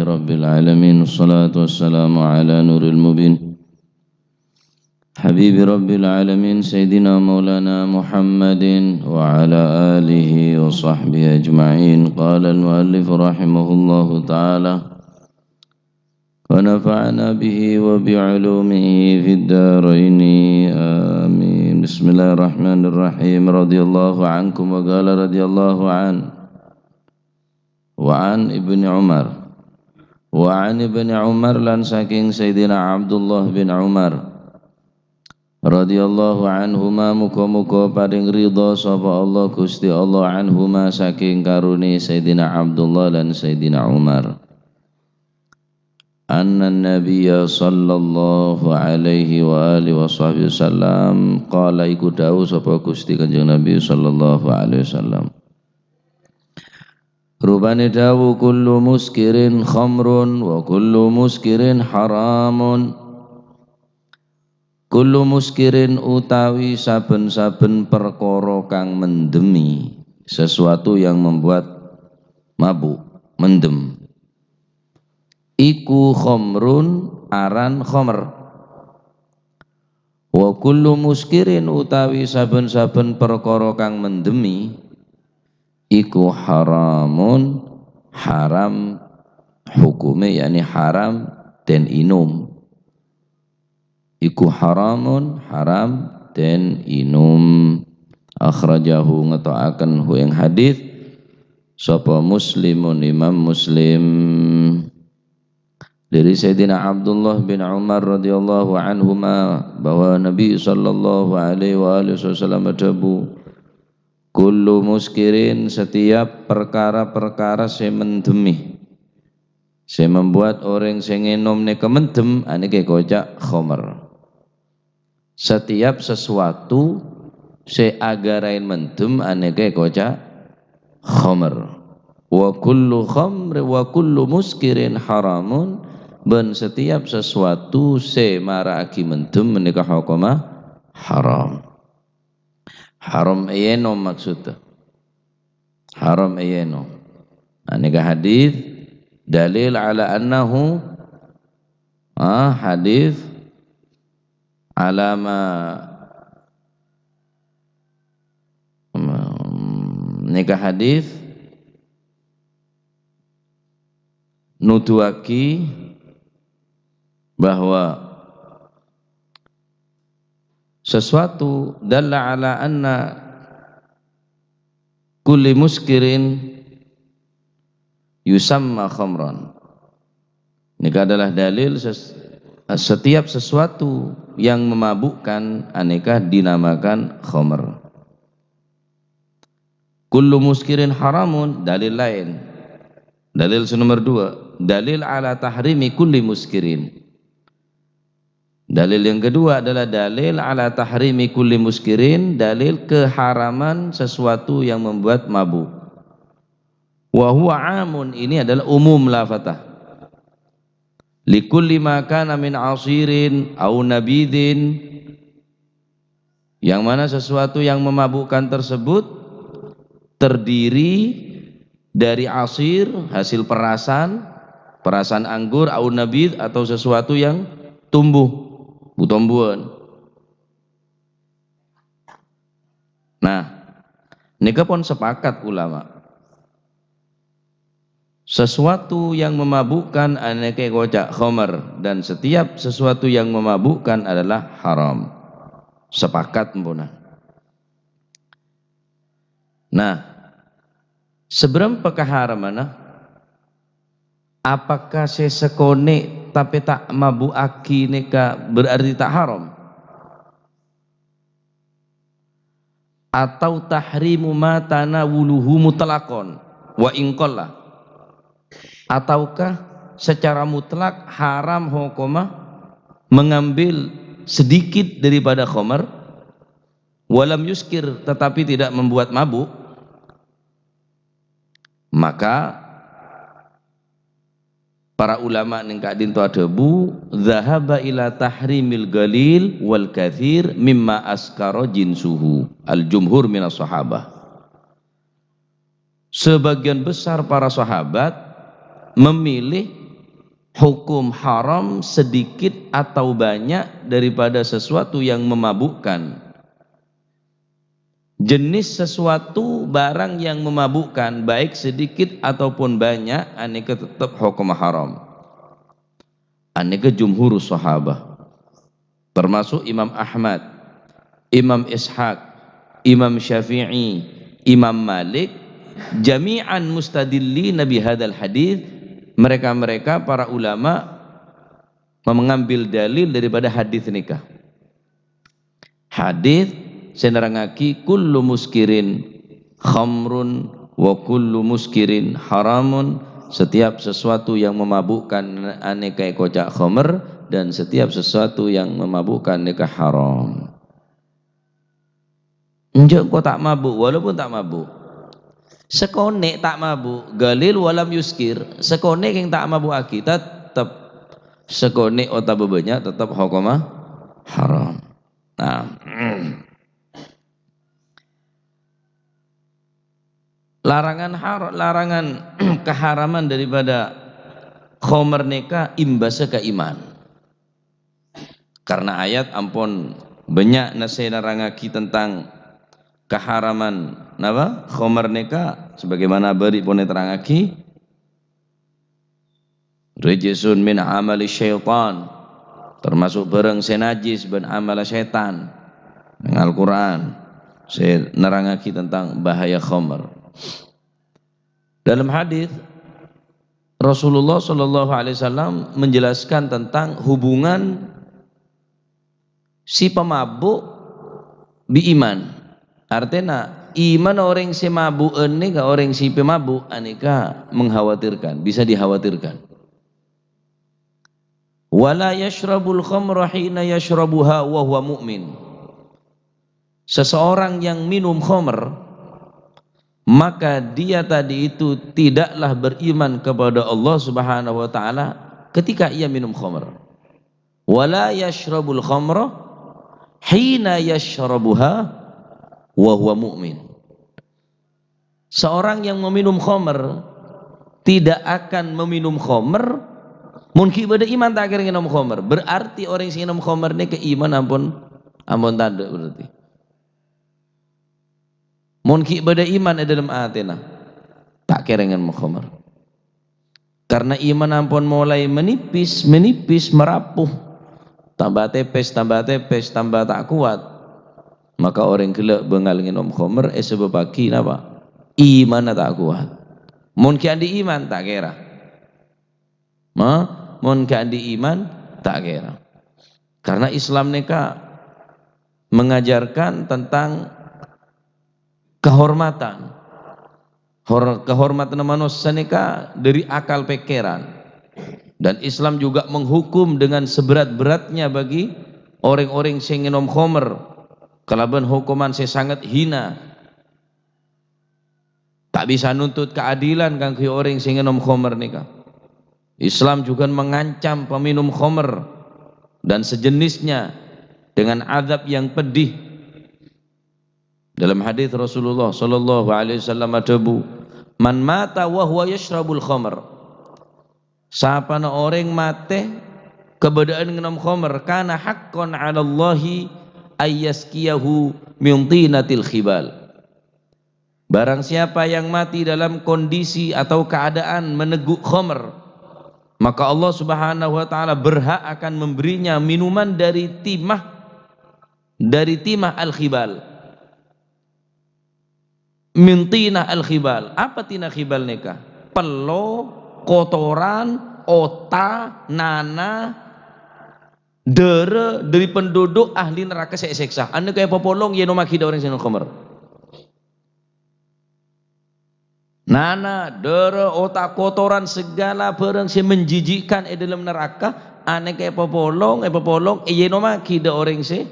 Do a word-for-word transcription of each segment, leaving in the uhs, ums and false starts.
Rabbil alamin, wassalatu wassalamu ala nuril mubin, habibi rabbil alamin, sayyidina maulana Muhammadin wa ala alihi wa sahbihi ajma'in. Qala al-muallif rahimahullahu ta'ala, wa nafa'ana bihi wa bi ulumihi fid daraini, amin. Bismillahirrahmanirrahim. Radhiyallahu ankum wa qala radhiyallahu an. Wa an Ibni Umar. Wa an Ibni Umar, lan saking Sayyidina Abdullah bin Umar. Radhiyallahu anhuma, muga-muga paring ridha sapa Allah, Gusti Allah, anhuma, saking karone Sayyidina Abdullah lan Sayyidina Umar. Anna Nabiyya sallallahu alaihi wa alihi wa sahbihi wasallam qala, iku dawuh sapa Gusti Kanjeng Nabi sallallahu alaihi wasallam. Rupane dawuh, "Kullu muskirin khamrun wa kullu muskirin haramun." Kullu muskirin utawi saben-saben perkara kang mendemi, sesuatu yang membuat mabuk, mendem. Iku khamrun, aran khamr. Wa kullu muskirin utawi saben-saben perkara kang mendemi, iku haramun, haram hukume, yakni haram den inum. Iku haramun, haram den inum. Akhrajahu, ngeto'aken hu ing hadis, sapa Muslimun, Imam Muslim. Dari Sayyidina Abdullah bin Umar radhiyallahu anhuma, bahwa Nabi sallallahu alaihi wa alihi wasallam adhabu, "Kullu muskirin, setiap perkara-perkara se mendemi, se membuat oreng se ngenom neka mendem, aneke koca' khamr." Setiap sesuatu se agarain mendem aneke koca' khamr. Wa kullu khamr, wa kullu muskirin haramun, ban setiap sesuatu se mara'agi mendem menika hukuma haram. Haram enom maksudnya. Haram enom. Nah, neka hadis dalil ala annahu, ah, hadis alama, neka hadis nuduwagi bahwa sesuatu, dalla ala anna kulli muskirin yusamma khamran. Ini adalah dalil ses-, setiap sesuatu yang memabukkan aneka dinamakan khamr. Kullu muskirin haramun, dalil lain. Dalil se nomor dua, dalil ala tahrimi kulli muskirin. Dalil yang kedua adalah dalil ala tahrimi kulli muskirin, dalil keharaman sesuatu yang membuat mabuk. Wa huwa amun, ini adalah umum lafadznya. Likulli ma kana min asirin au nabidin, yang mana sesuatu yang memabukkan tersebut terdiri dari asir, hasil perasan, perasan anggur, au nabid, atau sesuatu yang tumbuh, butombuan. Nah, neka pon sepakat ulama. Sesuatu yang memabukkan aneke koca' khamr, dan setiap sesuatu yang memabukkan adalah haram. Sepakat empuna. Nah, seberapa kaharamanna? Apakah se sakone' tape ta' mabu'agi neka berarti ta' haram? Atau tahrimu ma tanawuluhu mutlaqan wa in qalla? Ataukah secara mutlak haram hukuma mengambil sedikit daripada khamar, walam yuskir, tetapi tidak membuat mabuk? Maka para ulama neng ka'dinto adhabu, "Dzahaba ila tahrimil ghalil wal katsir mimma askara jinsuhu." Al-jumhur minas sahabah. Sebagian besar para sahabat memilih hukum haram sedikit atau banyak daripada sesuatu yang memabukkan. Jenis sesuatu barang yang memabukkan, baik sedikit ataupun banyak, anèka tetep hukum haram. Anèka jumhur sahabat, termasuk Imam Ahmad, Imam Ishaq, Imam Syafi'i, Imam Malik, jami'an mustadillina bihadzal hadits, mereka-mereka para ulama mengambil dalil daripada hadis nèka. Hadis sè nerrangaghi, "Kullu muskirin khamrun wa kullu muskirin haramun," setiap sesuatu yang memabukkan anèka èkoca' khamr, dan setiap sesuatu yang memabukkan nèka haram. Enjâ' engko' ta' mabuk, walaupun ta' mabuk. Sakonè' ta' mabuk, galil walam yuskir, sakonè' kèng ta' mabukaghi, tetep sakonè' otabâ bânnya' tetep hokomma haram. Nah, larangan har-, larangan kaharaman daripada khamr nèka imbasa ka iman. Karena ayat ampon bânnya' nasè nerrangaghi tentang kaharaman, napa? Khamr nèka, sebagaimana bâri' pon èterrangaghi. "Rijsun min amali syaitan," termasuk bhârâng sè najis bân amalla sètan. Neng Al-Qur'an sè nerrangaghi tentang bahaya khamr. Dalam hadis, Rasulullah sallallahu alaihi wasallam menjelaskan tentang hubungan si pemabuk bi' iman. Artèna, iman orèng sè mabuk anèka, orèng sè pemabuk anèka mengkhawatirkan, bisa dikhawatirkan. "Wa la yasyrabul khamra hina yasrabuha wa huwa mu'min." Seseorang yang minum khamr, maka dia tadi itu tidaklah beriman kepada Allah Subhanahu wa Ta'ala ketika ia minum khamr. "Wa la yasyrabul khamra hina yasrabuha wa huwa mu'min." Seorang yang meminum khamr tidak akan meminum khamr mon ghi' bâdâ iman ta' kèra ngènom khamr. Berarti orèng sè ngènom khamr nèka iman ampon, ampon tadâ' berarti. Mon ghi' bâdâ iman è dâlem atèna, ta' kèra ngènom khamr. Karena iman ampon molaè manipis, manipis, marapu. Tamba tèpès, tamba tèpès, tamba ta' kowat. Maka orèng ghellâ' bângal ngènom khamr èsabâbbhâghi napa? Imanna ta' kowat. Mon ghi' andi' iman, ta' kèra. Ma, mon ghi' andi' iman, ta' kèra. Karena Islam nèka mengajarkan tentang kehormatan. Hor-, kehormatan manossa nèka dâri akal pèkkèran. Dan Islam juga menghukum dengan seberat-beratnya bagi orèng-orèng sè ngènom khamr kalabân hokoman sè sanget hina. Ta' bisa nuntut kaadilan kaangghuy orèng sè ngènom khamr nèka. Islam juga mengancam peminum khamr dan sejenisnya dengan azab yang pedih. Dalam hadis Rasulullah sallallahu alaihi wasallam adhâbu, "Man mata wa huwa yasyrabul khamr." Sapana orèng matè kabâdâ'ân ngènom khamr, "kana haqqan 'alallahi ayyasqiyahu min tinatil khibal." Barang siapa yang mati dalam kondisi atau keadaan meneguk khamr, maka Allah Subhanahu wa Ta'ala berhak akan memberinya minuman dari timah, dari timah al-khibal. Min tinah al-khibal. Apa tinah khibal nèka? Pello, kotoran, ota, nana, dârâ dâri penduduk ahli neraka sè èsèksa. Anèka èpapolong ènomaghi dâ' orèng sè ngènom khamr. Nana, dârâ, ota, kotoran, segala bhârâng sè menjijikkan è dâlem neraka, anèka èpapolong, èpapolong, ènomaghi dâ' orèng sè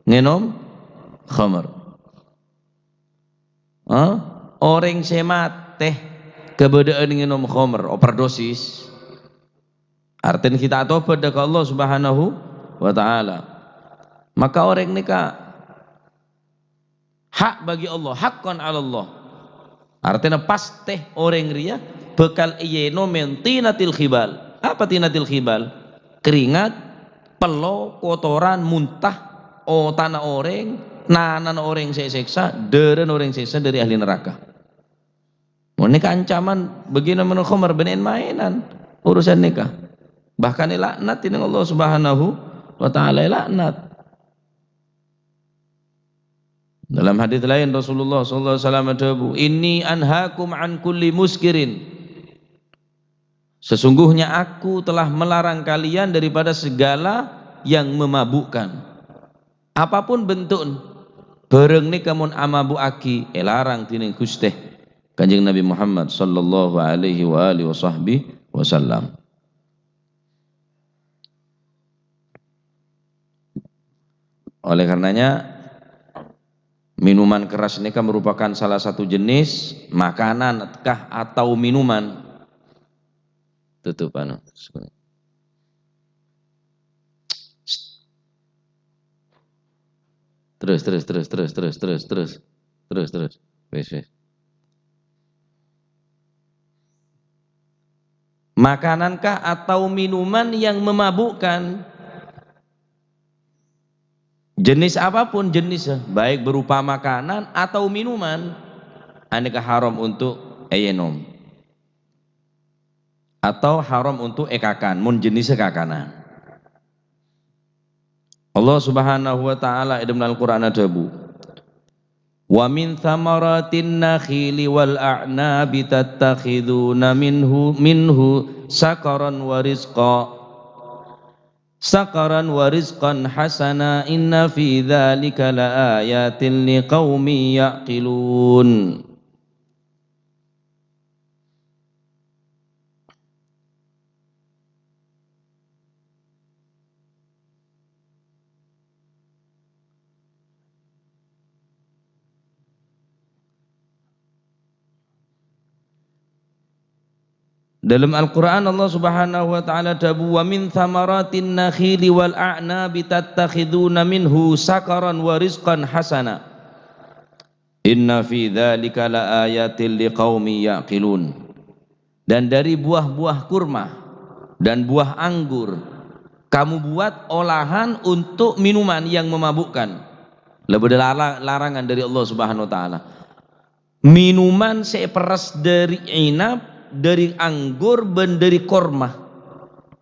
ngènom khamr. Hah? Orèng sè matè kabâdâ'ân ngènom khamr, overdosis. Artèna ghi' ta' atobât dâ' ka Allah Subhanahu wa Ta'ala. Maka orèng nèka hak bagi Allah, haqqan 'alallah. Artèna pastè orèng rèya bhâkal èyènom min tinatil khibal. Apa tinatil khibal? Keringat, pello, kotoran, muntah, otana orèng, nanana orèng sè èsèksa, dârâna orèng sè èsèksa dâri ahli naraka. Mon nèka ancaman bâgiyân minal khamar, bânnè en-maènan urusan nèka. Bahkan èlaknat dhinèng Allah Subhanahu wa Ta'ala, èlaknat. Dalam hadis lain, Rasulullah sallallahu alaihi wasallam adhâbu, "Inni anhaakum an kulli muskirin." Sesungguhnya aku telah melarang kalian daripada segala yang memabukkan. Apapun bentuknya, bârâng nèka mon amabu'aghi, èlarang dhinèng Ghustè Kanjeng Nabi Muhammad sallallahu alaihi wa alihi wasahbihi wasallam. Oleh karenanya, minuman keras nèka merupakan salah satu jenis makanan kah atau minuman? Tutup, anu. Terus, terus, terus, terus, terus, terus, terus. Terus, terus. Wis, wis. Makanankah atau minuman yang memabukkan? Jenis apapun jenisnya, baik berupa makanan atau minuman, anèka haram untuk èyènom. Atau haram untuk èkakan, mon jenisnya kakanan. Allah Subhanahu wa Ta'ala è dâlem Al-Qur'an adhâbu, "Wa min thamaratin nakhili wal a'nabi tattakhiduna minhu, minhu sakaran wa rizqa. Sakaran wa rizqan hasana, inna fi dzalika laayatin liqaumin ya'qilun." Dalam Al-Qur'an, Allah Subhanahu wa Ta'ala adhâbu, "Wa min thamaratin nakhili wal a'nabi tattakhiduna minhu sakaran wa rizqan hasana. Inna fi dzalika laayatil liqaumin ya'qilun." Dan dari buah-buah kurma dan buah anggur, kamu buat olahan untuk minuman yang memabukkan. Lebih ada lara-, larangan dari Allah Subhanahu wa Ta'ala. Minuman sè èperres dâri inap, dâri anggur, bân dâri korma.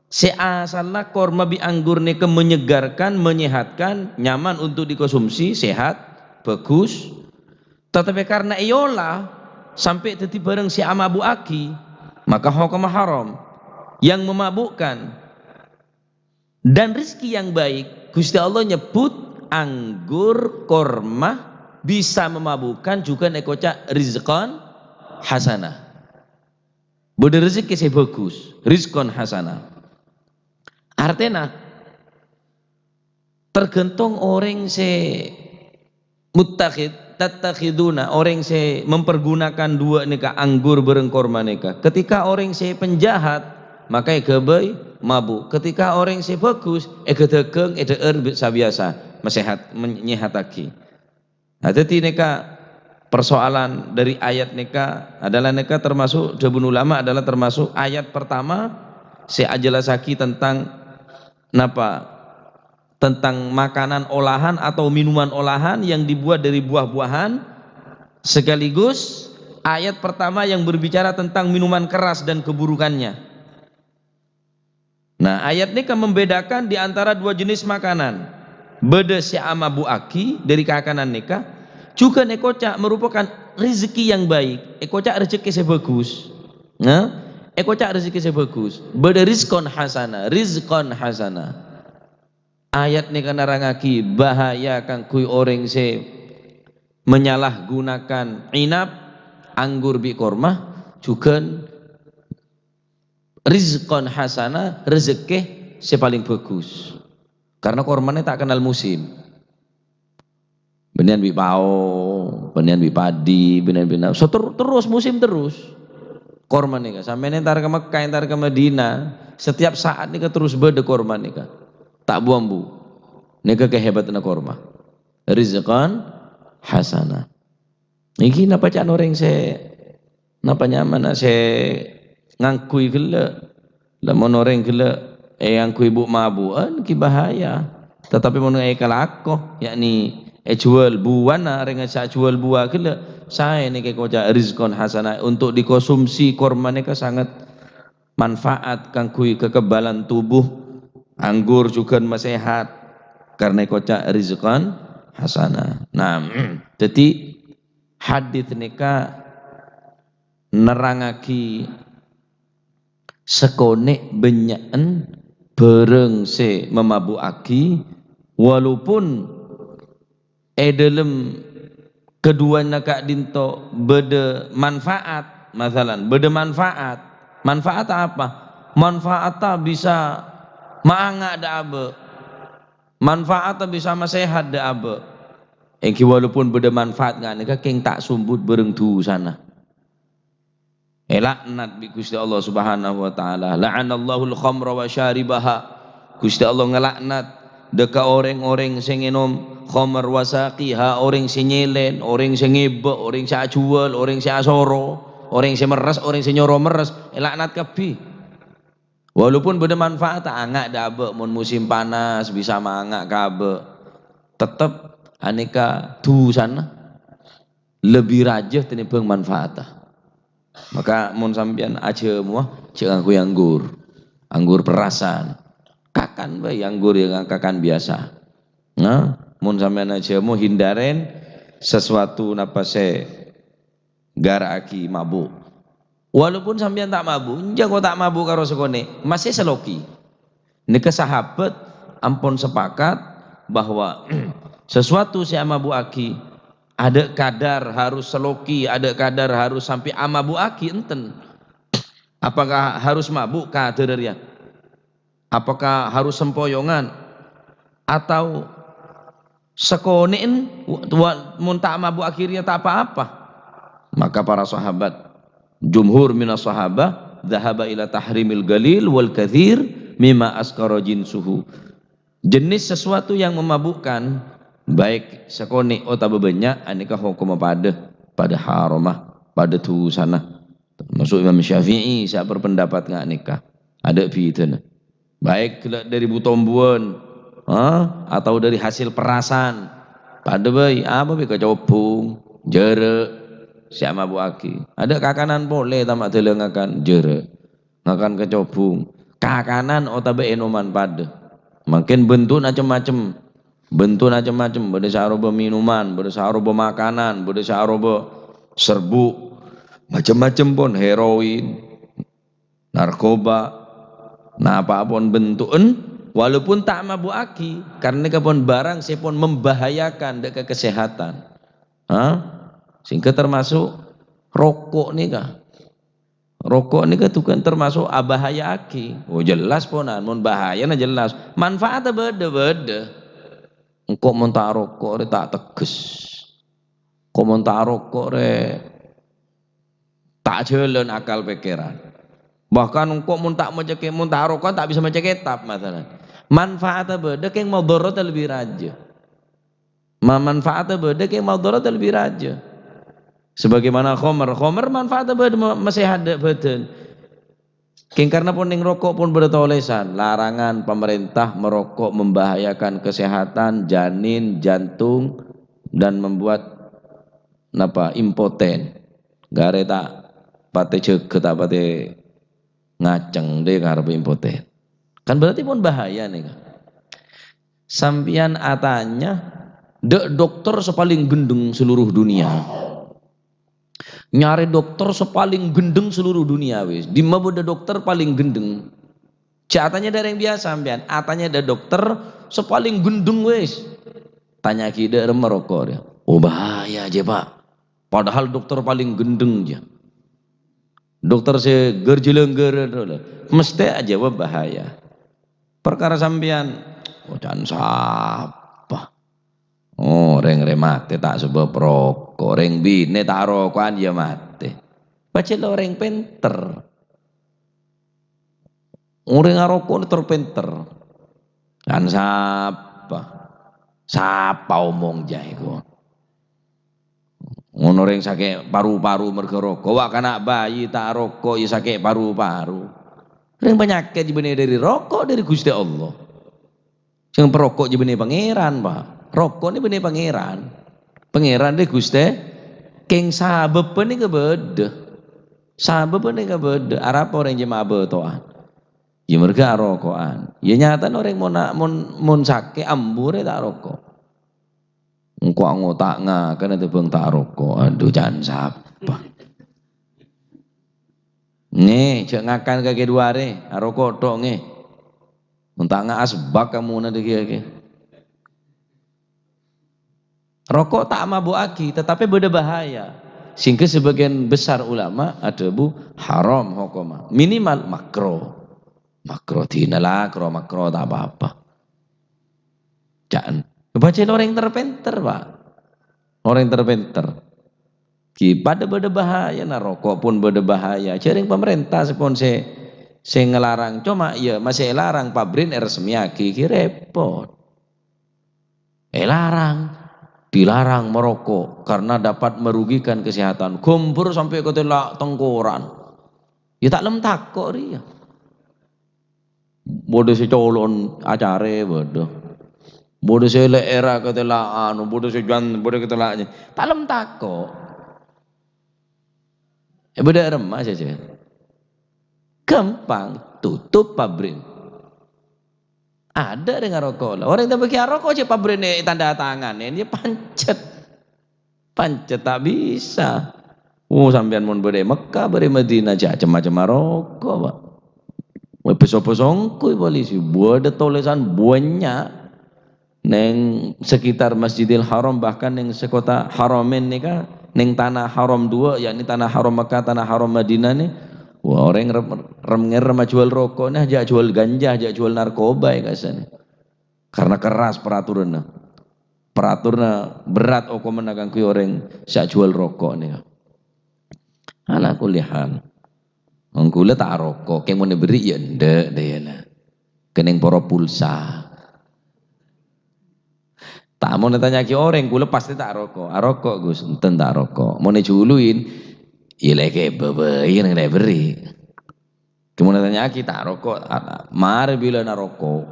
Sè asalla korma bi' anggur nèka menyegarkan, menyehatkan, nyaman untuk dikonsumsi, sehat, bagus. Tatapi karna èola sampè' dhâddhi bârâng sè amabu'aghi, maka hokomma haram. Yang memabukkan. Dan rezeki yang baik, Gusti Allah nyebut anggur, korma, bisa memabukkan, juga èkoca' rizqan hasanah. Bâdâ rezeki sè bagus, rizqan hasanah. Artèna, tergantung orèng sè muttakhid, tattakhiduna, orèng sè mempergunakan duwâ' nèka, anggur bârâng korma nèka. Ketika orèng sè penjahat, maka èghâbây mabu'. Ketika orèng sè bagus, èghâdhâghâng, èdhâ'âr bi-, sabiyasa, masehat, men-, nyehataghi. Nah, dhâddhi nèka persoalan dâri ayat nèka adalah nèka termasuk, dhâbuna ulama, adalah termasuk ayat pertama sè ajellassaghi tentang napa? Tentang makanan olahan atau minuman olahan yang dibuat dari buah-buahan, sekaligus ayat pertama yang berbicara tentang minuman keras dan keburukannya. Nah, ayat nèka membedakan di antara dua jenis makanan. Bâdâ sè amabu'aghi dâri kakanan nèka, juga èkoca' merupakan rezeki yang baik, èkoca' rezeki sè bagus. Nah, èkoca' rezeki sè bagus. Bâdâ rizqan hasana, rizqan hasana. Ayat nèka nerrangaghi bahaya kaangghuy orèng sè menyalahgunakan inap, anggur bi' korma, jhughân rizqan hasana, rejekke sè palèng bagus. Karena kormana ta' kennal musim. Bânnèyan bi' pao, bânnèyan bi' padi, bânnèyan bi' na-, so-, ter-, terus musim terus. Korma nèka, sampèyan entar ka Mekkah, entar ka Madinah, setiap saat nèka terus bâdâ korma nèka. Ta' bu-ambu. Nèka kahebatanna korma. Rizqan hasana. Iki napa ca'na orèng sè, napa nyamana sè ngangghuy ghellâ'? Lamon orèng ghellâ' èangghuy bu'-mabu'ân ghi bahaya. Tetapi mon èkalako, yakni èjhuwâl buwâna, orèng sè ajhuwâl buwâ ghellâ', saè nèka èkoca' rizqan hasana, untuk dikonsumsi korma nèka sangat manfaat kaangghuy kekebalan tubuh, anggur jhughân masehat, karna èkoca' rizqan hasana. Nah, dhâddhi hadits nèka nerrangngaghi sakonè' bânnya'en bhârâng sè mamabu'aghi, walaupun è dhâlem kaduwâna ka'dinto bâdâ manfaat, masalan, bâdâ manfaat. Manfaat apa? Manfaat ta' bisa maanga' dâ' abâ'. Manfaat ta' bisa masehat dâ' abâ'. Èngghi walaupun bâdâ manfaat nga' nèka kèng ta' sombut bhârâng dhusana. Èlaknat bi' Ghustè Allah Subhanahu wa Ta'ala. "La'anallahul khamra wa syaribaha." Ghustè Allah ngalaknat dâ' ka orèng-orèng sè ngènom khamar wa saqiha, orèng sè nyèlèn, orèng sè ngèbâ, orèng sè ajhuwâl, orèng sè asoro, orèng sè merres, orèng sè nyoro merres, èlaknat kabbhi. Walaupun bâdâ manfaat, ta' anga' dâ' abâ', mon musim panas bisa maanga' ka abâ'. Tettep anèka dhusana lebbi rajâ tenimbang manfaatta. Maka mon sampèyan ajhâmowa, jhâ' ngangghuy anggur. Anggur perasan. Kakan bhâi anggur ya kakan biasa. Nah, mon sampèyan ajhâmo, hindaren sesuatu napa sè gara'aghi mabu'. Walaupun sampèyan ta' mabu', enjâ' ko' ta' mabu' karo sakonè', masè saloki. Nèka sahabat ampon sepakat bahwa sesuatu sè amabu'aghi, adâ' kadar harus saloki, adâ' kadar harus sampè' amabu'aghi, enten. Apakah harus mabu' kadâr rèya? Apakah harus sempoyongan? Atau sakonè'en, wa-, wa-, mon ta' mabu' akhirnya ta' apa-apa? Maka para sahabat, jumhur minas sahabah, dhahaba ila tahrimil galil wal kathir mimma askara jinsuhu. Jenis sesuatu yang memabukkan, baik sakonè' otabâ bânnya', anèka hokomma padâ, padâ haroma, padâ dhusana. Termasuk Imam Syafi'i sè berpendapat nga' nèka. Adâ' bhidhâna. Baik ghellâ' dâri bu-tombuwân, ha, atau dâri hasil perasan. Padâ bhâi, apa bhâi kacobhung, jârâ', sè amabu'aghi. Adâ' kakanan polè, ta' ma' dâlâ ngakan, jârâ'. Ngakan kacobhung. Kakanan otabâ ènoman padâ. Mangkèn bentukna cem-macem. Bentukna cem-macem. Bâdâ sè aropa minuman, bâdâ sè aropa makanan, bâdâ sè aropa serbu'. Macem-macem pon, heroin, narkoba, napa pon bentu'en, walaupun ta' mabu'aghi, karna nèka pon barang sè pon membahayakan dâ' ka kasèhatan. Ha? Sehingga termasuk roko' nèka. Roko' nèka tukan termasuk abahaya'aghi. Oh, jelas ponan, mon bahayana jelas. Manfaatnya bâdâ-bâdâ. Engko' mon ta' roko' rè ta' tegghes. Engko' mon ta' roko' rè ta' jhâlân akal pèkkèran. Bahkan engko' mon ta' maca ke-, mon ta' roko' ta' bisa maca kètab, masalan. Manfaatnya bâdâ, kèng madharatnya lebbi rajâ. Ma-, manfaatnya bâdâ, kèng madharatnya lebbi rajâ. Sebagaimana khomer, khomer manfaatnya bâdâ, ma-, masèhat dâ' bhâdhân. Kèng karna pon nèng roko' pon bâdâ tolèsan, larangan pemerintah merokok membahayakan kesehatan janin, jantung, dan membuat, napa, impoten. Ghârâ ta' patè jâgâ, ta' patè ngaceng, dâ' ngarep impoten. Kan berarti pon bahaya nèka. Sampèyan atanya dâ' dokter sè palèng ghendheng seluruh dunia. Nyarè dokter sè palèng ghendheng seluruh dunia, wis. Dimma bâdâ dokter palèng ghendheng? Jhâ' atanya dâ' rèng biyasa sampèyan, atanya dâ' dokter sè palèng ghendheng, wis. Tanya'aghi dâ' remma roko' rèya. Oh, bahaya jiyâ, Pak. Padahal dokter palèng ghendheng jiyâ. Dokter sè ghâr-jhâlânggârân, mestè ajâwâb bahaya. Parkara sampèyan, oh, can sapa? Oh, orèng rè matè ta' sabâb roko', orèng binè ta' aroko'an jiyâ matè. Pajhât la orèng pènter. Orèng aroko' nèka terro pènter. Can sapa? Sapa omong jiyâ iku? Ngono orèng sakè' paru-paru merghâ roko'. Wa' kana' bayi ta' aroko' ya sakè' paru-paru. Rèng panyakèt jâ bânnè dâri roko', dâri Ghustè Allah. Sè paroko' jâ bânnè Pangèran, Pak. Roko' nè bânnè Pangèran. Pangèran dâri Ghustè, kèng sabâbbhâ nèka bâdâ. Sabâbbhâ nèka bâdâ. Arapa orèng jâ mabâtowan? Yâ merghâ aroko'an. Yâ nyatana orèng mon, mon, mon sakè' ambu rè ta' roko'. Engko' ango-, ta' ngakan atèbhâng ta' roko'. Adhu, can sapa? Ngè, jhâ' ngakan kakè duwâ arè, aroko' tok ngè. Mon ta' nga-, asbak kamuna dâggi'-dâggi'. Roko' ta' mabu'aghi, tetapi bâdâ bahaya. Sehingga sebagian besar ulama adhâbu haram hokomma. Minimal makro. Makro dina la, kro makro ta' apa-apa. Ca'en. Bâjâna orèng ter-pènter, Pak. Orèng ter-pènter. Ghi padâ bâdâ bahayana, roko' pon bâdâ bahaya. Jhâ' rèng pamarènta sè pon sè, sè ngalarang. Coma, yâ, masih èlarang, pabrik èresmiyaghi, ghi repot. Èlarang, dilarang merokok karena dapat merugikan kesehatan. Ghâmbhâr sampè' katella' tengkoran. Yâ ta' lem tako' rèya. Bâdâ sè colo'on acarè, bâdâ. Bâdâ sè lè'èrra katella' anu, bâdâ sè jan-, bâdâ katella' nya-, ta' lem tako'. Eh, bâdâ remma saja. Gampang, tutup pabrik. Adâ' rèng aroko' la. Orèng ta' bâgi aroko' jhâ' pabrèna tanda tangan, yâ pancet. Pancet ta' bisa. Oh, sampèyan mon bâdâ è Mekkah, bâdâ è Madinah, jhâ' cem-macem aroko', Pak. Wah, bâso-bâso engko' polisi, bâdâ tolèsan bânnya'. Neng sekitar Masjidil Haram, bahkan neng sekota Haramain nèka, neng tanah haram dua, yakni tanah haram Mekah, tanah haram Madinah nè, wah, orèng rem-, rem-ngerem ajhuwâl roko' nè, jhâ' ajhuwâl ganja, jhâ' ajhuwâl narkoba, ya, kasarna. Karena keras peraturanna. Peraturanna berat hokomma kaangghuy orèng sè ajhuwâl roko' nèka. Ala kulli hal. Wong kaulâ ta' aroko', kèng mon èberri' yâ endâ', dâ' iyâ la. Kenning poro pulsa. Ta' mon ètanya'aghi orèng, kaulâ pastè ta' aroko'. Aroko', Gus, enten ta' aroko'. Mon èjhuluin, yâ la èkèbâ bhâi, neng la èberri'. Kèng mon ètanya'aghi ta' aroko', a-, a-, marè bilâna roko'.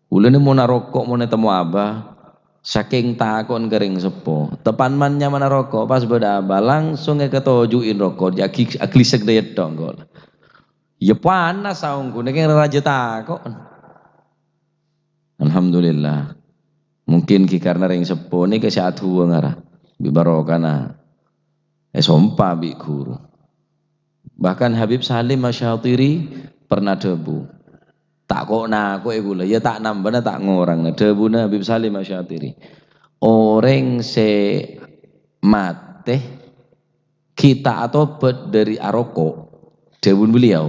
Kaulâ nè mon aroko' mon ètemmo abah, sakèng tako'na ka rèng seppo. Teppan man-nyamana roko', pas bâdâ abah, langsung èkatoju'in roko', jhâ' agi-, aglissek dâ' iyâ tok engko'. Yâ panas saongghuna kèng rajâ tako'. Alhamdulillah. Mungkin ghi karna rèng seppo nèka sè adu'a ngara bi' barokana èsompa bi' ghuru. Bahkan Habib Salim Asy-Syatiri pernah dhâbu, "Ta' ko'-nako'è kaulâ, yâ ta' nambâna ta' ngorangna." Dhâbuna Habib Salim Asy-Syatiri, "Orèng sè matè ghi' ta' atobhât dâri aroko'," dhâbuna beliau.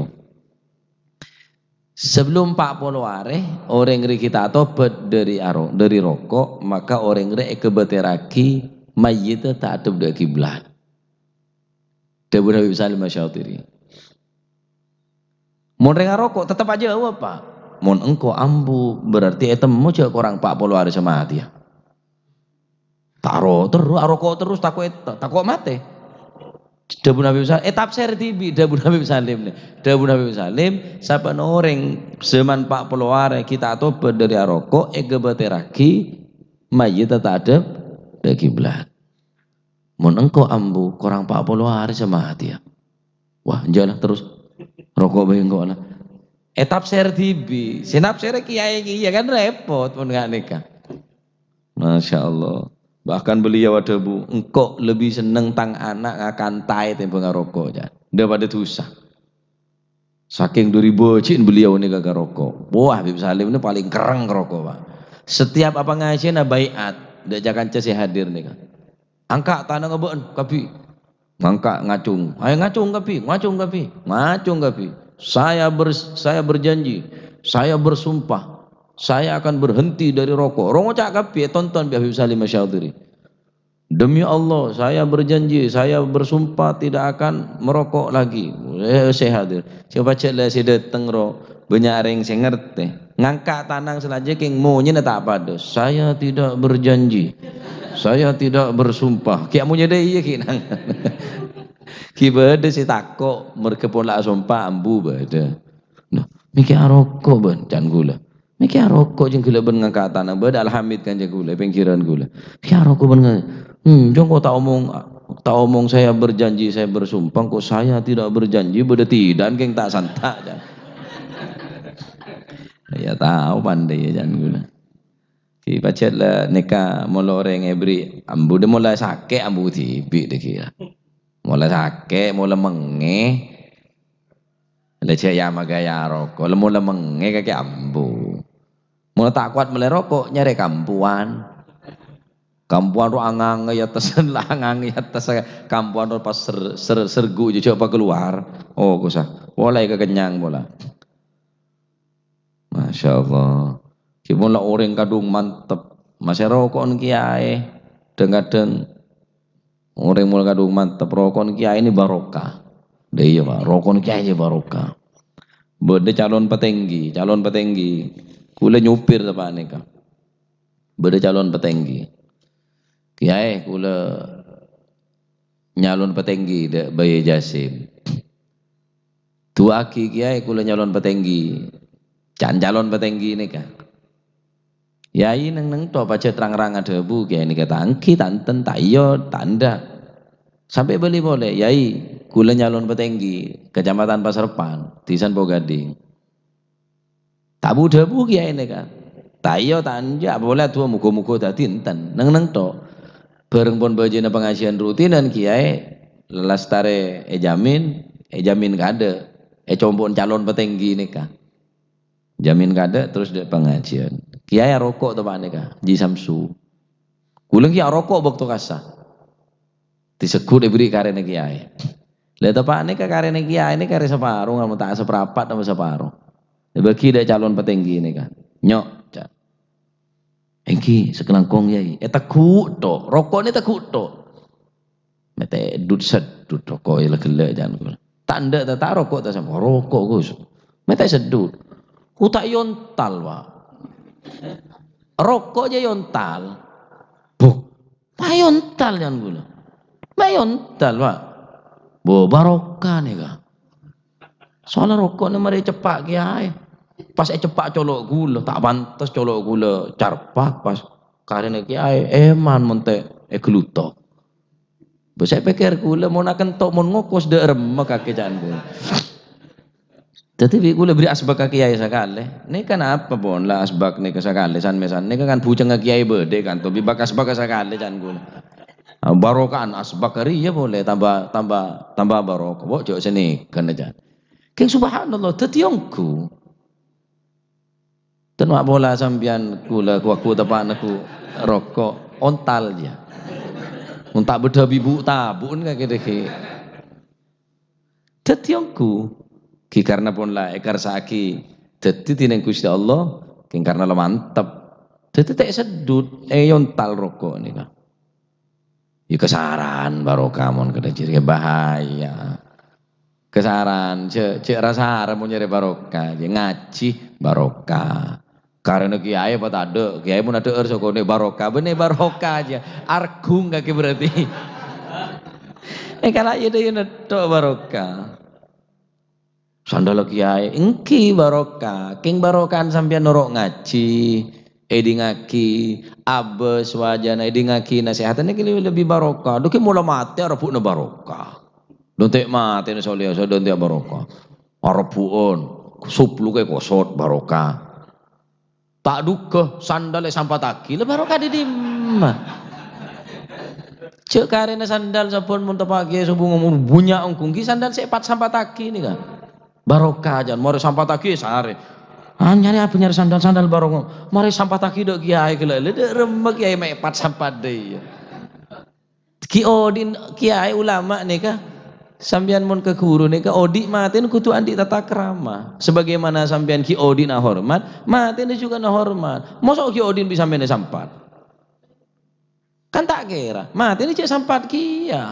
Sabellunna empa' polo arè, orèng rè ghi' ta' atobhât dâri aro-, dâri roko', maka orèng rè èkabâtèrraghi mayyidda ta' adhep dâ' kiblat. Dhâbuna Habib Salim Asy-Syatiri. Mon rèng aroko' tetep ajâwâb, Pak. Mon engko' ambu, berarti ètemmo jhâ' korang empa' polo arè samatèya. Ta' aro-, terro-, aroko' terros tako' èt-, tako' matè. Dhâbuna Habib Salim, ètafsèr dhibi', dhâbuna Habib Salim nè. Dhâbuna Habib Salim, sabâna orèng jhâman empa' polo arè ghi' ta' atobhât dâri aroko', èkabâtèrraghi mayyidda ta' adhep dâ' kiblat. Mon engko' ambu, korang empa' polo arè samatèya. Wah, jhâ' la terros roko' bhâi engko' la. Ètafsèr dhibi', sè nafsèrè kiyaè kèya kan repot mon nga' nèka. Masya Allah. Bahkan beliau adhâbu, "Engko' lebbi senneng tang ana' ngakan taè tèmbhâng aroko', jhâ', daripada dhusa." Sakèng dâri bâji'na beliau nèka ka roko'. Wah, Habib Salim nè palèng kerrèng ka roko', Pak. Setiap apangajiân abai'at, dâ' ca-kanca sè hadir nèka. "Angka' tanangnga bâ'na kabbhi." Ngangka' ngacung. "Ayo ngacung kabbhi, ngacung kabbhi, ngacung kabbhi. Saya ber-, saya berjanji, saya bersumpah, saya akan berhenti dari rokok." Ro ngoca' kabbhi, ètonton bi' Habib Salim Asy-Syatiri. "Demi Allah, saya berjanji, saya bersumpah tidak akan merokok lagi." Eh, sè hadir. Sè pajhât la sè dâteng ro, bânnya' orèng sè ngartè. Ngangka' tanang salajâ kèng monyèna ta' padâ. "Saya tidak berjanji. Saya tidak bersumpah." Kèya monyè dâ' iyâ kèya nang. Ghi' bâdâ sè tako', mergâ pola asompa ambu bâdâ. "Mèkkè aroko' bân," can ghulâ. "Mèkkè aroko' jhâ' ghellâ' bân ngangka' tana, bâdâ Al-Hamid kan jhâ' ghulâ, è pèngghirân ghulâ. Mèkkè aroko' bân nga-, hmm, jhâ' engko' ta' omong, ta' omong saya berjanji, saya bersumpah, kok saya tidak berjanji, bâdâ tidak kèng ta' santa'," can. Ya tao pandai ya can ghulâ. Ghi pajhât la nèka molo orèng èberri' ambu, dâ' molo sakè' ambu dhibi' dâ' ghi ya. Molo sakè', molo mengngè. La jhâ' ya magaya aroko', la molo mengngè kakè ambu. Molo ta' kowat mellè roko', nyarè kampowan. Kampowan ro' angangè è attas, la angangè è attas, kampowan ro' pas ser-, ser-, sergu jhâ' pas kalowar. Oh, kosa. Polè kakennyang pola. Masya Allah. Ghi pon la orèng kadhung mantep. Masè roko'en kiyaè. Dhâng-kadhâng orèng molo kadhung mantep, roko'en kiyaè nè barokah. Dâ' iyâ, Pak, roko'en kiyaè nè barokah. Bâdâ calon patèngghi, calon patèngghi. Ghulâ nyopir teppa'na nèka. Bâdâ calon patèngghi. "Kiyaè, ghulâ nyalon patèngghi dâ' Bayu Jasim. Du'aaghi, Kiyaè, ghulâ nyalon patèngghi." Can calon patèngghi nèka. Yai neng-neng to, pajhât rang-rang adhâbu, "Kiyaè nèka ta' ènggi, ta' enten, ta' iyâ, ta' endâ'." Sampè' bâli polè, "Yai, ghulâ nyalon patèngghi Kecamatan Pasareppan, Dhisan Pogadhing." Ta' bu-dhâbu kiyaè nèka. Ta' iyâ, ta' enjâ', polè adu'a mogâ-mogâ dhâddhi enten. Neng-neng to. Bhâreng pon bâjâna pangajiân rutinan kiyaè, lastarè èjamin, èjamin kaadâ', ècompo'en calon patèngghi nèka. Jamin kaadâ' terros dâ' pangajiân. Kiyaè aroko' teppa'na nèka, Ji Samsu. Ghulâ ghi aroko' bâkto kassa. Disegghut èberri' karèna kiyaè. La teppa'na nèka karèna kiyaè nèka karè saparo, mon ta' saprapat apa saparo. Èbâghi dâ' calon patèngghi nèka. "Nyo'," ca-, "ènggi sakalangkong, Yai." Ètegghu' to, roko'na ètegghu' to. Mètè dut-seddut roko' la ghellâ' can ghulâ. Ta' endâ' ta', ta' roko' ta' sampo, roko', Gus. Mètè seddut. Ku ta' èyontal, Pak. Roko' jâ èyontal. Buh, ta' èyontal can ghulâ. Ma' èyontal, Pak. Bo, barokah nèka. Soalnya roko'na marè èceppa' kiyaè. Pas èceppa' colo' ghulâ, ta' pantes colo' ghulâ carpak pas karèna kiyaè, èman mon ta' èglutok. Bâ sè pèkkèr ghulâ mon akento' mon ngokos dâ' remma kakè can ghulâ. Dhâddhi bi' ghulâ bherri' asbak ka kiyaè sakalè. Nèka napa pon la asbak nèka sakalè san-mèsan. Nèka kan bhucèngnga kiyaè bâdâ kanto bi' bak-asbak sakalè can ghulâ. Ah, barokahan asbak rèya polè tamba, tamba, tamba barokah. Wo' jhâ' sè nèka can. Kèng subhanallah, dhâddhi ongghu. Ten ma' pola sampèyan ghulâ ku-, ku teppa'na ghu roko', ontal jâ. Mon ta' bâdâ bi' bu'-tabu'en kakè dhâggi'. Dhâddhi ongghu, ghi karna pon la èkarsa'aghi dhâddhi dinèng Ghustè Allah, kèng karna la mantep. Dhâddhi ta' seddut, èyontal roko' nèka. Yâ kasaran barokah mon kadhâng jârèya bahaya. Kasaran, jhâ', jhâ' ra-sara mon nyarè barokah, jhâ' ngajhi barokah. Karèna kiyaè apa tadâ', kiyaè mon adhâ'âr sakonè' barokah, bânnè barokah jâ. Arghung kakè berarti. Eh, kala' yâ dâ' yâ netto' barokah. Sandal kiyaè, ènggi barokah. Kèng barokahan sampèyan noro' ngajhi, èdingngaghi, abâs wajana èdingngaghi nasèhatanna kèng lebbi barokah. Dhu kèng mola matè arebbhu'na barokah. Dhu ta' matèna solèya, so dhu ta' barokah. Arebbhu'ân, sup lukè kosot barokah. Ta' dhugghâ, sandal èsampataghi, la barokah dâ' dimma? Jhâ' karèna sandal sabbhân mon teppa' kiyaè sombhu ngomong bânnya' ongghu, ghi sandal sè èpat-sampataghi nèka. Barokah, jhân, marè sampataghi sarè. Ah, nyarè apa nyarè sandal, sandal barokah. Marè sampataghi dâ' kiyaè ghellâ', la dâ' remma kiyaè ma' èpat-sampat dâ' iyâ. Ghi' odi' kiyaè ulama nèka, sampèyan mon ka ghuru nèka, odi' matèna kodhu andi' tata krama. Sebagaimana sampèyan ghi' odi'na hormat, matèna jhughân hormat. Mosok ghi' odi' bi' sampèyan èsampat? Kan ta' kèra. Matèna jhâ' sampat kèya.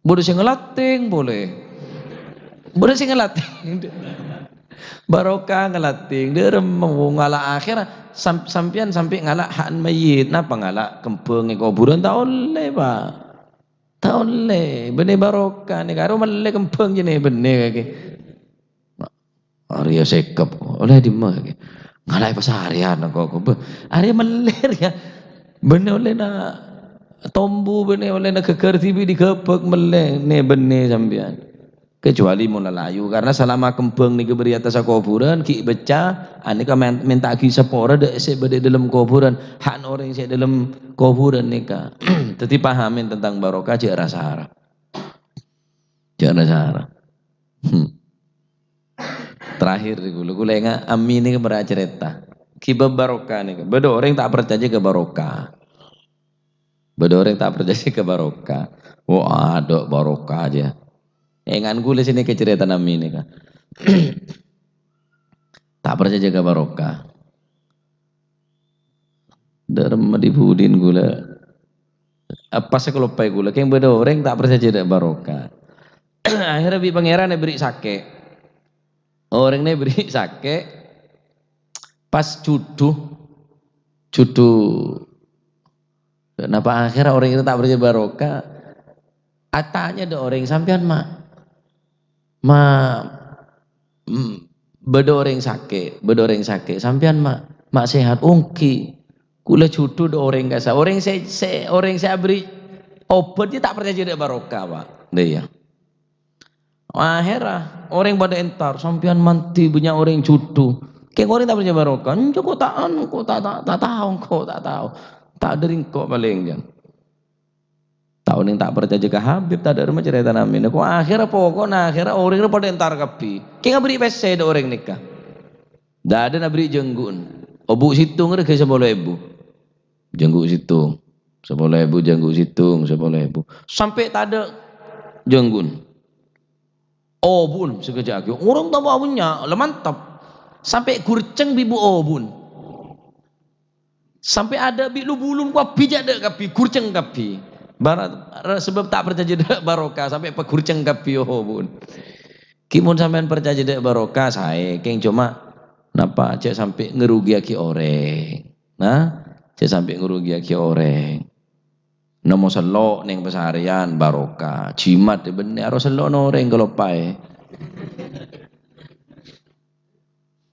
Bâdâ sè ngalattèng polè. Bâdâ sè ngalattèng. Barokah ngalattèng. Dâ' remma wong ngala' akhèr sam-, sampèyan sampè' ngala' ha'an mayyit. Napa ngala' kembhâng è kobhurân? Ta' ollè, Pak. Ta' ollè. Bânnè barokah nèka. Aro mellè kembhâng jâ nè bânnè kakè. Arèya sèkep. Ollè dimma? Ngalaè pasarèyan kok. Bâh, arèya mellè rèya. Bânnè ollèna tombu, bânnè ollèna ghâghâr dhibi' dighâbâk mellè, nè bânnè sampèyan. Kecuali mon lalayu, karena salama kembhâng nèka bâri' è attassa kobhurân, ghi' becca, anèka men-, mènta'aghi sapora dâ' sè bâdâ è dâlem kobhurân, hak orèng sè è dâlem kobhurân nèka. Dhâddhi pahamè tentang barokah, jhâ' ra-sara. Jhâ' ra-sara. Hmm. Terakhir, kaulâ, kaulâ enga' Ammi nèka pernah carèta. Ghibâ barokah nèka. Bâdâ orèng ta' parcajâ ka barokah. Bâdâ orèng ta' parcajâ ka barokah. Wah, adâ' barokah jâ. Enga' kaulâ sè nèka carètana Ammi nèka. Ta' parcajâ ka barokah. Dâ' remma dhi-budhina kaulâ. Apa sè kaloppaè kaulâ? Kèng bâdâ orèng ta' parcajâ dâ' barokah. Akhirnya bi' Pangèran èberri' sakè'. Orèng nè èberri' sakè', pas jhudhu. Jhudhu. Napa akhirnya orèng nè ta' parcajâ barokah? Atanya dâ' orèng, "Sampèyan, Ma'?" Ma-, mm, bâdâ orèng sakè', bâdâ orèng sakè'. "Sampèyan, Ma', Ma' sehat?" "Ongghi. Kaulâ jhudhu dâ' orèng kassa'." Orèng sè, sè, orèng sè aberri' obhât jâ ta' parcajâ dâ' barokah, Pak. Lha iyâ. Akhèrra orèng padâ entar, "Sampèyan mandhi, bânnya' orèng jhudhu." Kèng orèng ta' parcajâ barokah. "Enjâ' ko' ta' anu, ko' ta', ta', ta' tao, ko' ta' tao. Ta' dâri engko' palèng, jân." Ta' onèng ta' parcajâ ka Habib, tadâ' remma carètana Ammi. Ko' akhèrra, poko'na akhèrra orèng rè padâ entar kabbhi. Kèng aberri' pèssè dâ' orèng nèka. Dâdâna aberri' jhânggu'en. Obu' sèttong rè ghâ sapolo èbu. Jhânggu' sèttong. Sapolo èbu jhânggu' sèttong, sapolo èbu. Sampè' tadâ' jhânggu'en. Obu'en sakejjhâ' aghi'. Orèng tambâ bânnya', la mantep. Sampè' ghurcèng bi' bu obu'en. Sampè' adâ' bi' lu-bulun kabbhi, jâ' dâ' kabbhi, ghurcèng kabbhi. Bara-, ra-, sabâb ta' parcajâ dâ' barokah, sampè' paghurcèng kabbhi, oh, pon. Ghi' mon sampèyan parcajâ dâ' barokah, saè. Kèng coma, napa, jâ' sampè' ngarugiyaghi orèng. Nah, jâ' sampè' ngarugiyaghi orèng. Nemmo sello' neng pasarèyan, barokah. Jimat è bânnè, aro sello'na orèng kaloppaè.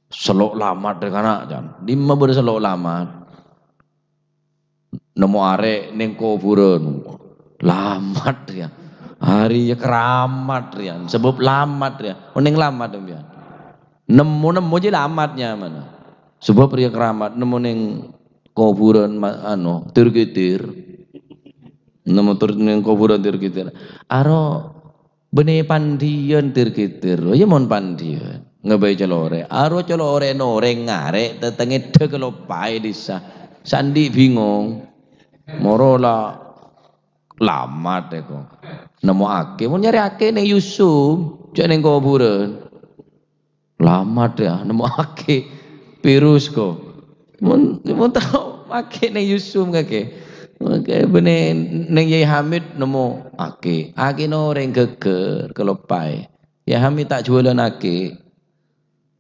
Sello' lamat rè kana', can. Dimma bâdâ sello' lamat? Nemmo arè' neng kobhurân. Lamat rèya. Arèya keramat rèya. Sabâb lamat rèya. Oh, neng lamat sampèyan. Nemmo-nemmo jâ lamat nyamana. Sabâb rèya keramat. Nemmo neng kobhurân ma-, anu, tir-ghitir. Nemmo tur neng kobhurân tir-ghitir. Aro Bânnè pandhiyân tir-ghitir, iyâ mon pandhiyân. Ngabây colo' orèng. Aro colo' orèng, orèng ngarè', tètèngèdhâ kaloppaè dhisa. Sandi' bingong. Moro la lamat èko. Nemmo'aghi. Mon nyarè'aghi neng Yusuf, jâ' neng kobhurân. Lamat rèya, nemmo'aghi virus ko. Mon, mon tao maghi neng Yusuf ngakè. Oke, bânnè neng Yai Hamid nemmo'aghi. Aghina orèng ghâggâr, kaloppaè. Yai Hamid ta' juwâlân aghi.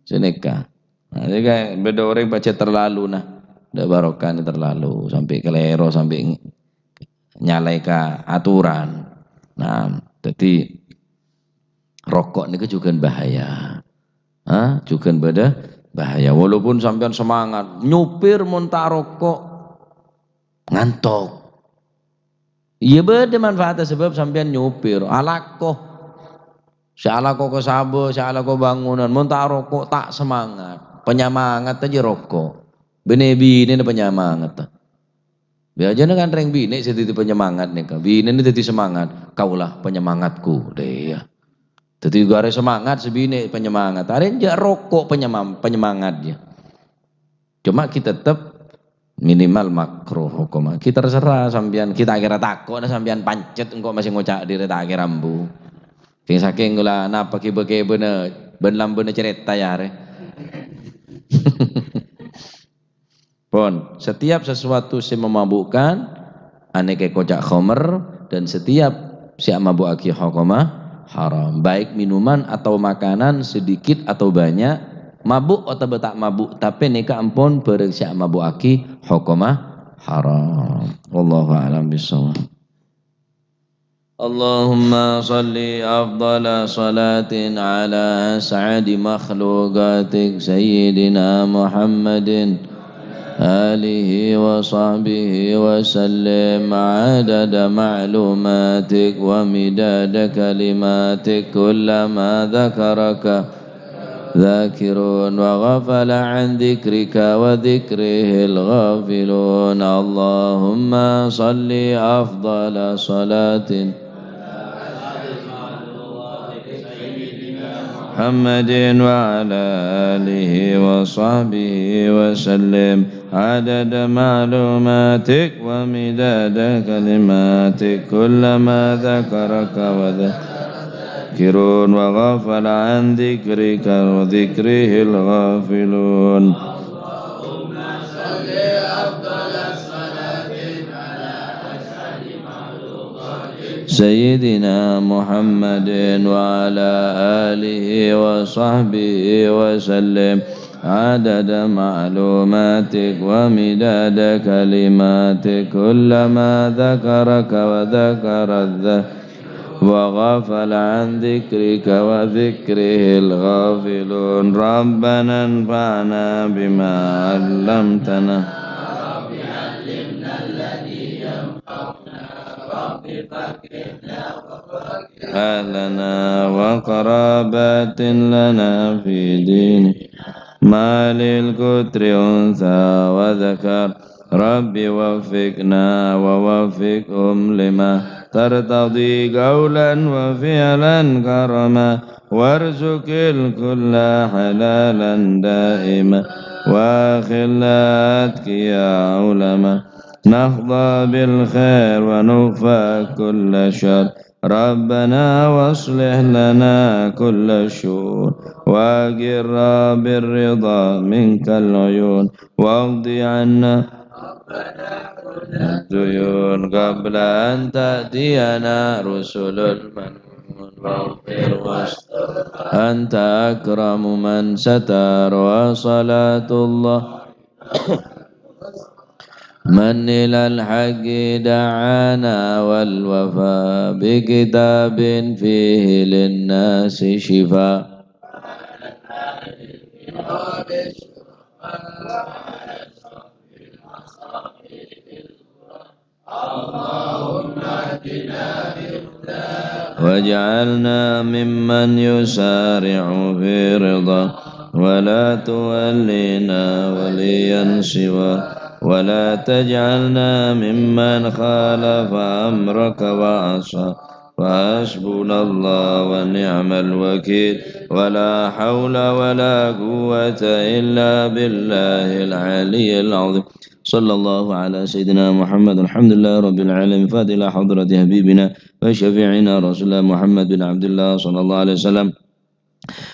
Sanèka. Nah, jadi kan bâdâ orèng pajhât terlalu, nah. Dâ' barokahna terlalu, sampè' kalèro, sampè' ng-, nyalaè ka aturan. Nah, jadi roko' nèka jhughân bahaya. Ha? Jhughân bâdâ bahaya. Walaupun sampèyan semangat, nyopir mon ta' roko', ngantok. Iyâ bâdâ manfaatnya sabâb sampèyan nyopir, alako. Sè alako ka sabâ, sè alako bangunan, mon ta' roko', ta' semangat. Panyamangat jâ roko'. Bânnè binèna panyamangat. Biasana kan rèng binè' sè dhâddhi panyamangat nèka. Binèna dhâddhi semangat. "Kaulah penyemangatku." Dâ' iyâ. Dhâddhi ghârâ semangat sè binè' panyamangat. Arèya jâ' roko' panyemam-, panyamangat jâ. Coma kita tetep minimal makruh hukuma. Kita terserah sampèyan. Kita kèra tako' na sampèyan pancet engko' masih ngoca' diri ta' kèra embu. Kèng sakèng kaulâ napa kibâ-kibâna bân lambâna carèta yâ arè. Pon, setiap sesuatu sè memabukkan, anèka koca' khomer, dan setiap sè amabukaghi hokomah haram, baik minuman atau makanan sedikit atau banyak, mabuk otabâ ta' mabuk, tapè nèka ampon bhârâng sè amabukaghi hokomah haram. Wallahu a'lam bishawab. اللهم صل أفضل صلاة على أسعد مخلوقاتك سيدنا محمد آله وصحبه وسلم عدد معلوماتك ومداد كلماتك، كلما ذكرك ذاكرون وغفل عن ذكرك وذكره الغافلون. اللهم صل أفضل صلاة محمد وعلى آله وصحبه وسلم عدد معلوماتك ومداد كلماتك، كلما ذكرك وذكر الذاكرون وغفل عن ذكرك وذكره الغافلون. سيدنا محمد وعلى آله وصحبه وسلم عدد معلوماتك ومداد كلماتك، كلما ذكرك وذكر الذاكرون وغفل عن ذكرك وذكره الغافلون. ربنا انفعنا بما علمتنا. أهلنا وقرابات لنا في ديننا. ما للكتر أنثى وذكر. رب وفقنا ووفقهم لما ترتضي قولا وفعلا كرما، وارزق الكل حلالا دائما، وأخلاء أتقياء علما، نحظى بالخير ونكفى كل شر. ربنا واصلح لنا كل الشؤون، وأقر بالرضا منك العيون، واقض عنا الديون قبل أن تأتينا رسل المنون، واغفر واستر. أنت أكرم من ستر، وصلاة الله من إلى الحق دعانا، والوفاء بكتاب فيه للناس شفاء. واجعلنا ممن يسارع في رضا، ولا تولينا وليا سوى، ولا تجعلنا ممن خالف أمرك وعصى. فحسبنا الله ونعم الوكيل، ولا حول ولا قوة إلا بالله العلي العظيم. صلى الله على سيدنا محمد. الحمد لله رب العالمين. فاتحة إلى حضرة حبيبنا وشفيعنا رسول الله محمد بن عبد الله صلى الله عليه وسلم.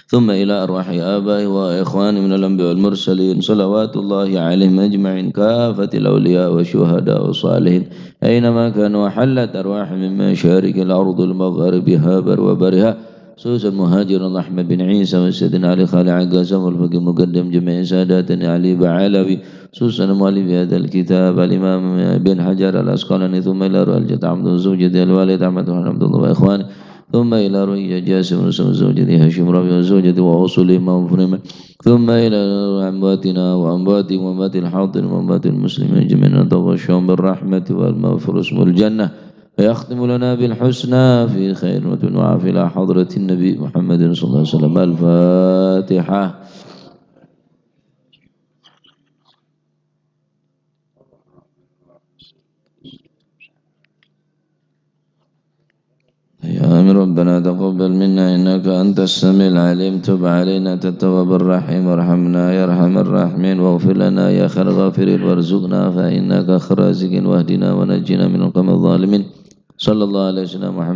ثم إلى أرواح آبائه وإخوانه من الأنبياء والمرسلين، صلوات الله عليهم أجمعين، كافة الأولياء والشهداء والصالحين، أينما كانوا، وحلت أرواحهم من مشارق الأرض لمغاربها برها وبحرها، خصوصا مهاجرنا أحمد بن عيسى وسيدنا علي خالع قاسم والفقيه المقدم جميع ساداتنا علي بعلوي، خصوصا مؤلف هذا الكتاب الإمام ابن حجر العسقلاني، ثم إلى روح الجد عبد وزوجته الوالد أحمد بن عبد الله وإخوانه، ثم إلى روح جاسم وزوجته هاشم ربيع وزوجته وأصولهم وفروعهم، ثم إلى روح أمواتنا وأمواتهم وأموات الحاضرين وأموات المسلمين جميعا، تغشاهم بالرحمة والمغفرة والجنة، ويختم لنا بالحسنى في خير وعافية إلى حضرة النبي محمد صلى الله عليه وسلم. الفاتحة. يا آمين. ربنا تقبل منا إنك أنت السميع العليم، تب علينا أنت التواب الرحيم، وارحمنا يا أرحم الراحمين، واغفر لنا يا خير الغافرين، وارزقنا فإنك خير الرازقين، واهدنا ونجنا من القوم الظالمين. صلى الله على سيدنا محمد.